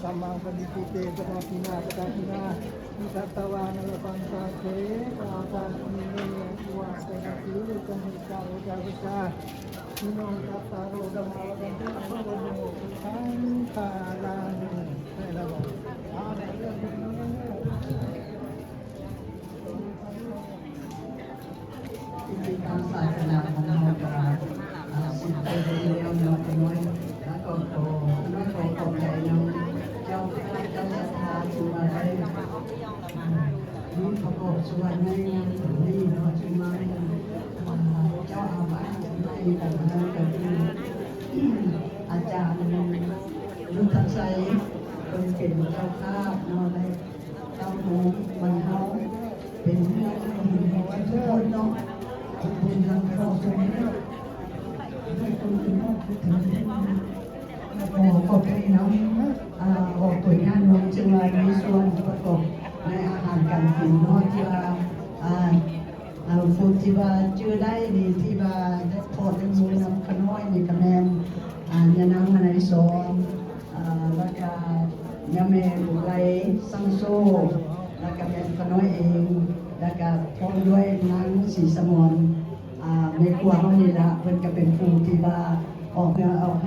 Sammappaṇidhi te padakkhiṇā padakkhiṇā. Katvāna labhantatthe padakkhiṇe. Uvaṭṭhāsi kaṃsā ca padakkhiṇā. Ino cattāro dhammā vaḍḍhanti ayu vaṇṇo sukhaṃ balaṃ. ພິທີທາງສາສະໜາຂອງເຮົາກໍ ອ່າ ສິ້ນສຸດລົງແລ້ວເນາະ ຂ້ານ້ອຍ ແລ້ວກໍຂໍ ຂ້ານ້ອຍຂໍຂອບໃຈນຳເຈົ້າພາບ ເຈົ້າສັດທາທີ່ວ່າໄດ້ ອ່າ ມີປະກອບສ່ວນໃນງານຄັ້ງນີ້ເນາະ ທີ່ມາ ອ່າ ເຈົ້າອາວາດໃຫ້ກັນ ກໍຄື ອາຈານ ລຸດທັນໄຊ ເພິ່ນເປັນເຈົ້າພາບເນາະ ໄດ້ ເຕົ້າໂຮມບ້ານເຮົາ ເປັນເຮືອນຂອງທຸກຄົນເນາະ ເປັນເຮືອນຂອງທຸກຄົນ ຂໍຂອບໃຈນຳ ອາ ອອກຕົວຢ່າງເນາະ ເຊິ່ງວ່າມີສ່ວນປະກອບໃນອາຫານການກິນເນາະ ທີ່ວ່າ ອາ ອາ ຜູ້ທີ່ວ່າຈື່ໄດ້ນີ້ ທີ່ວ່າໄດ້ພໍໄດ້ຮູ້ນຳຂ້ານ້ອຍນີ້ ກໍແມ່ນ ອາ ຍານາງມະໄນສອນ ອາ ແລ້ວກະຍາແມ່ບຸກໄລ ສັງໂຊ ແລ້ວກະແມ່ນຂ້ານ້ອຍເອງ ແລ້ວກະພ້ອມດ້ວຍນາງສີສະໝອນ ອາ ແມ່ຄົວເຮົານີ້ລະ ເພິ່ນກະເປັນຜູ້ທີ່ວ່າອອກເຫື່ອອອກແຮ